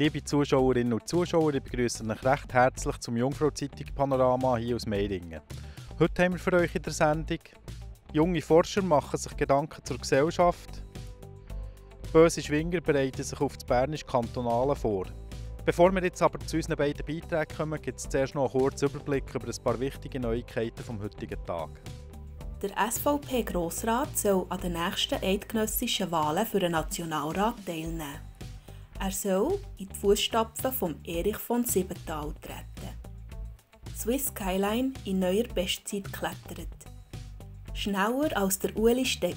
Liebe Zuschauerinnen und Zuschauer, ich begrüße euch recht herzlich zum Jungfrau-Zeitung Panorama hier aus Meiringen. Heute haben wir für euch in der Sendung: Junge Forscher machen sich Gedanken zur Gesellschaft. Böse Schwinger bereiten sich auf das bernische Kantonale vor. Bevor wir jetzt aber zu unseren beiden Beiträgen kommen, gibt es zuerst noch einen kurzen Überblick über ein paar wichtige Neuigkeiten vom heutigen Tag. Der SVP-Grossrat soll an den nächsten eidgenössischen Wahlen für den Nationalrat teilnehmen. Er soll in die Fußstapfen von Erich von Siebenthal treten. Swiss Skyline in neuer Bestzeit klettert. Schneller als der Ueli Steck.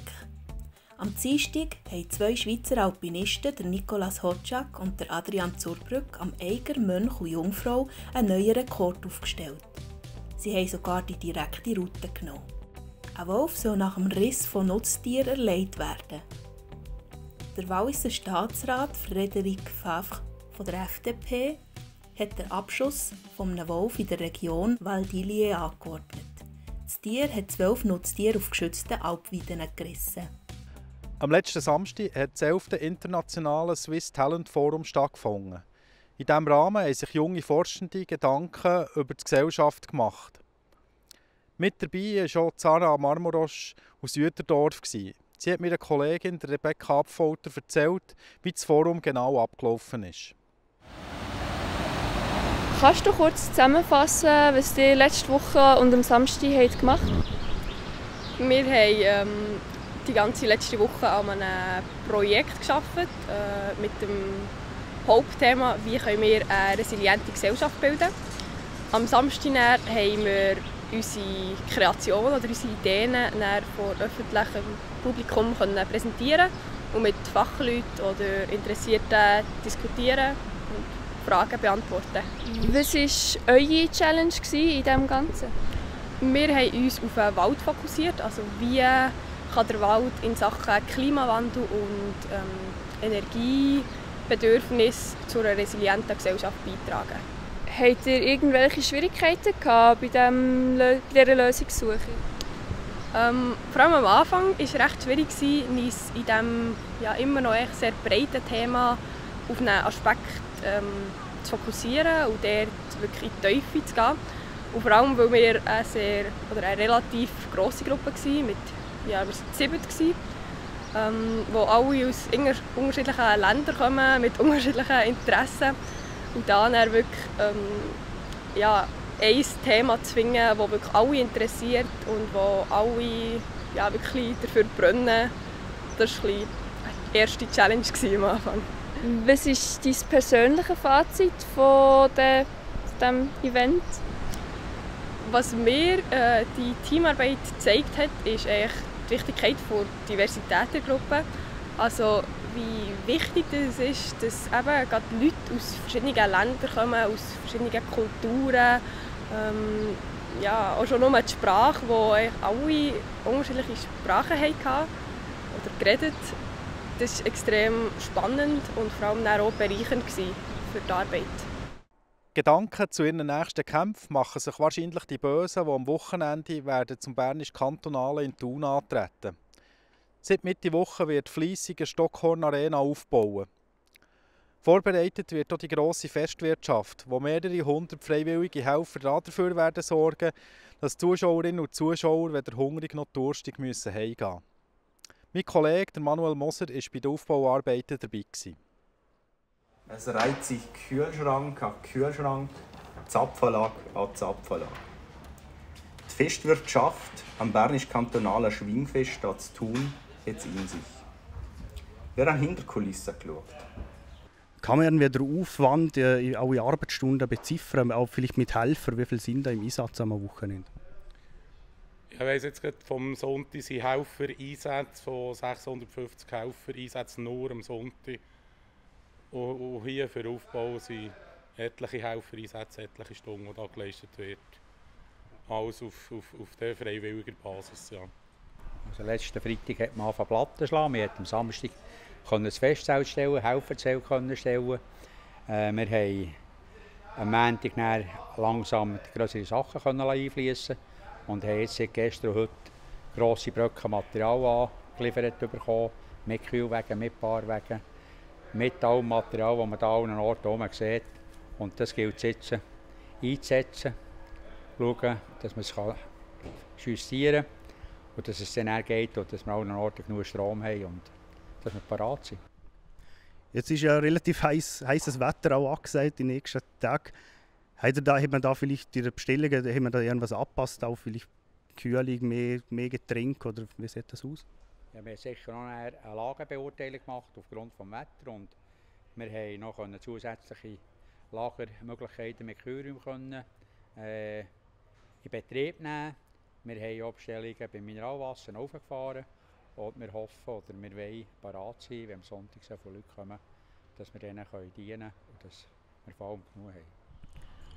Am Dienstag haben zwei Schweizer Alpinisten, der Nicolas Hodjak und der Adrian Zurbrück, am Eiger, Mönch und Jungfrau einen neuen Rekord aufgestellt. Sie haben sogar die direkte Route genommen. Ein Wolf soll nach dem Riss von Nutztieren erlegt werden. Der Walliser Staatsrat Frederik Favre von der FDP hat den Abschuss von einem Wolf in der Region Val d'Isère angeordnet. Das Tier hat 12 Nutztiere auf geschützten Alpweiden gerissen. Am letzten Samstag hat das 11. internationale Swiss Talent Forum stattgefunden. In diesem Rahmen haben sich junge Forschende Gedanken über die Gesellschaft gemacht. Mit dabei war auch Zara Marmorosch aus Uetendorf. Sie hat meiner Kollegin Rebecca Abfolter erzählt, wie das Forum genau abgelaufen ist. Kannst du kurz zusammenfassen, was ihr letzte Woche und am Samstag gemacht habt? Wir haben die ganze letzte Woche an einem Projekt gearbeitet, mit dem Hauptthema, wie können wir eine resiliente Gesellschaft bilden. Am Samstag haben wir unsere Kreationen oder unsere Ideen vor öffentlichem Publikum präsentieren und mit Fachleuten oder Interessierten diskutieren und Fragen beantworten. Was war eure Challenge in diesem Ganzen? Wir haben uns auf den Wald fokussiert, also wie kann der Wald in Sachen Klimawandel und Energiebedürfnis zu einer resilienten Gesellschaft beitragen. Habt ihr irgendwelche Schwierigkeiten gehabt bei dieser Lösungssuche? Vor allem am Anfang war es recht schwierig, uns in diesem immer noch sehr breiten Thema auf einen Aspekt zu fokussieren und dort wirklich in die Tiefe zu gehen. Und vor allem, weil wir eine relativ grosse Gruppe waren, wir waren 70, wo alle aus unterschiedlichen Ländern kommen, mit unterschiedlichen Interessen. Und dann wirklich ein Thema zu finden, das wirklich alle interessiert und wo alle wirklich dafür brennen, das war die erste Challenge am Anfang. Was ist dein persönliches Fazit von diesem Event? Was mir die Teamarbeit gezeigt hat, ist eigentlich die Wichtigkeit der Diversität der Gruppe. Also wie wichtig es ist, dass eben gerade Leute aus verschiedenen Ländern kommen, aus verschiedenen Kulturen. Auch schon nur die Sprache, wo alle unterschiedliche Sprachen hatten oder geredet. Das war extrem spannend und vor allem auch bereichernd für die Arbeit. Gedanken zu ihren nächsten Kämpfen machen sich wahrscheinlich die Bösen, die am Wochenende werden zum bernisch Kantonale in Thun antreten. Seit Mitte Woche wird fleissig eine Stockhorn Arena aufbauen. Vorbereitet wird auch die grosse Festwirtschaft, wo mehrere hundert freiwillige Helfer dafür werden sorgen, dass Zuschauerinnen und Zuschauer weder hungrig noch durstig heimgehen müssen. Mein Kollege Manuel Moser war bei den Aufbauarbeiten dabei. Es reiht sich Kühlschrank an Kühlschrank, Zapfenlag an Zapfenlag. Die Festwirtschaft am bernisch-kantonalen Schwingfest zu Thun hat es in sich. Wir haben hinter die Kulissen geschaut. Kann man wieder Aufwand, alle Arbeitsstunden beziffern, auch vielleicht mit Helfern, wie viele sind da im Einsatz am Wochenende? Ich weiss jetzt gerade vom Sonntag sind Helfer-Einsätze von 650 Helfer-Einsätzen nur am Sonntag. Und hier für den Aufbau sind etliche Helfer-Einsätze, etliche Stunden, die da geleistet wird. Alles auf der freiwilliger Basis. Ja. Also letzten Freitag hat man angefangen Platten zu schlagen. Wir konnten am Samstag das Festzelt stellen, Helferzelt stellen. Wir haben am Montag langsam größere Sachen einfließen und haben jetzt seit gestern und heute grosse Bröcke Material angeliefert bekommen, mit Kühlwegen, mit Barwegen. mit allem Material, das man da an einem Ort oben sieht. Und das gilt es jetzt einzusetzen, schauen, dass man es justieren kann und dass es dann geht und dass wir an einem Ort genug Strom haben und dass wir parat sind. Jetzt ist ja relativ heißes Wetter auch angesagt in den nächsten Tagen. Hat man da vielleicht in der Bestellung irgendwas angepasst, auch vielleicht Kühlung, mehr Getränke oder wie sieht das aus? Ja, wir haben sicher noch eine Lagebeurteilung gemacht aufgrund des Wetters und wir haben noch zusätzliche Lagermöglichkeiten mit Kühlräumen in Betrieb nehmen. Wir haben auch Bestellungen beim Mineralwasser aufgefahren und wir hoffen oder wir wollen parat sein, wenn am Sonntag so viele Leute kommen, dass wir denen dienen können und dass wir vor allem genug haben.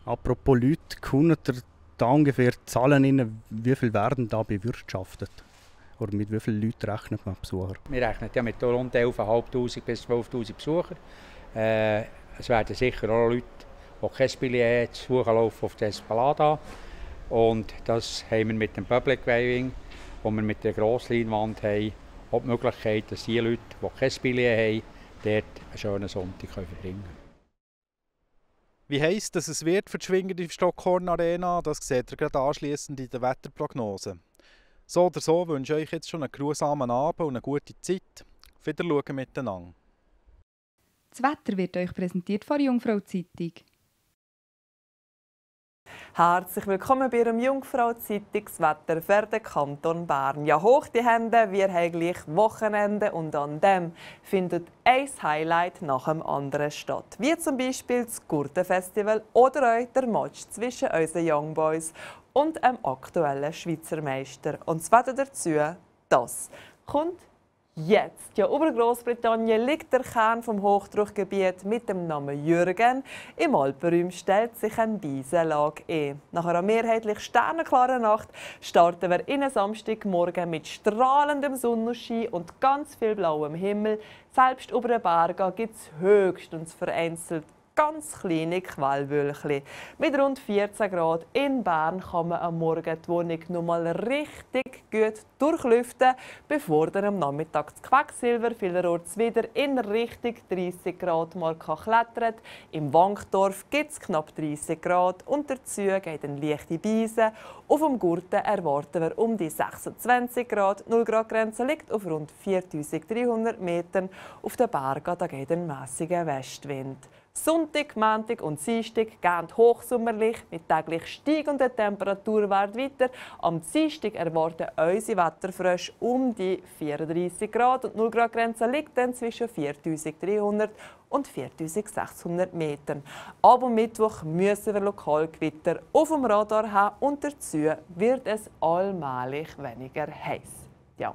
Apropos Leute, kundet ihr da ungefähr Zahlen rein, wie viel werden da bewirtschaftet? Oder mit wie vielen Leuten rechnet man Besucher? Wir rechnen ja mit rund 11'500 bis 12'000 Besuchern. Es werden sicher auch Leute, die kein Billett haben, zu suchen laufen auf die Esplanade. Und das haben wir mit dem Public Viewing, wo wir mit der Grossleinwand haben, auch die Möglichkeit, dass die Leute, die kein Billett haben, dort einen schönen Sonntag verbringen können. Wie heisst es wird für die Schwinger in der Stockhorn Arena? Das seht ihr gerade anschliessend in der Wetterprognose. So oder so wünsche ich euch jetzt schon einen geruhsamen Abend und eine gute Zeit. Auf Wiedersehen miteinander. Das Wetter wird euch präsentiert von der Jungfrau Zeitung. Herzlich willkommen bei Ihrem Jungfrau Zeitungswetter für den Kanton Bern. Ja, hoch die Hände, wir haben gleich Wochenende und an dem findet ein Highlight nach dem anderen statt. Wie zum Beispiel das Gurtenfestival oder auch der Match zwischen unseren Young Boys und einem aktuellen Schweizer Meister. Und das Wetter dazu, das kommt jetzt. Ja, über Großbritannien liegt der Kern vom Hochdruckgebiet mit dem Namen Jürgen. Im Alpenraum stellt sich eine Beisenlage ein. Nach einer mehrheitlich sternenklaren Nacht starten wir in einen Samstagmorgen mit strahlendem Sonnenschein und ganz viel blauem Himmel. Selbst über den Bergen gibt es höchstens vereinzelt ganz kleine Quellwölkchen. Mit rund 14 Grad in Bern kann man am Morgen die Wohnung noch mal richtig gut durchlüften, bevor dann am Nachmittag das Quecksilber vielerorts wieder in Richtung 30 Grad Marke klettert. Im Wankdorf gibt es knapp 30 Grad und dazu geht eine leichte Beise. Auf dem Gurten erwarten wir um die 26 Grad. 0 Grad Grenze liegt auf rund 4300 Metern. Auf den Bergen da geht ein mäßiger Westwind. Sonntag, Montag und Dienstag gehen hochsommerlich mit täglich steigenden Temperaturwerten weiter. Am Dienstag erwarten unsere Wetterfrösche um die 34 Grad und 0 Grad Grenze liegt dann zwischen 4300 und 4600 Metern. Aber am Mittwoch müssen wir Lokalgewitter auf dem Radar haben und dazu wird es allmählich weniger heiß. Ja,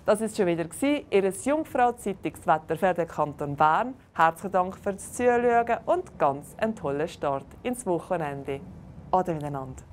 das war schon wieder Ihr Jungfrau Zeitungswetter für den Kanton Bern. Herzlichen Dank fürs Zuschauen und ganz einen tollen Start ins Wochenende. Ade miteinander.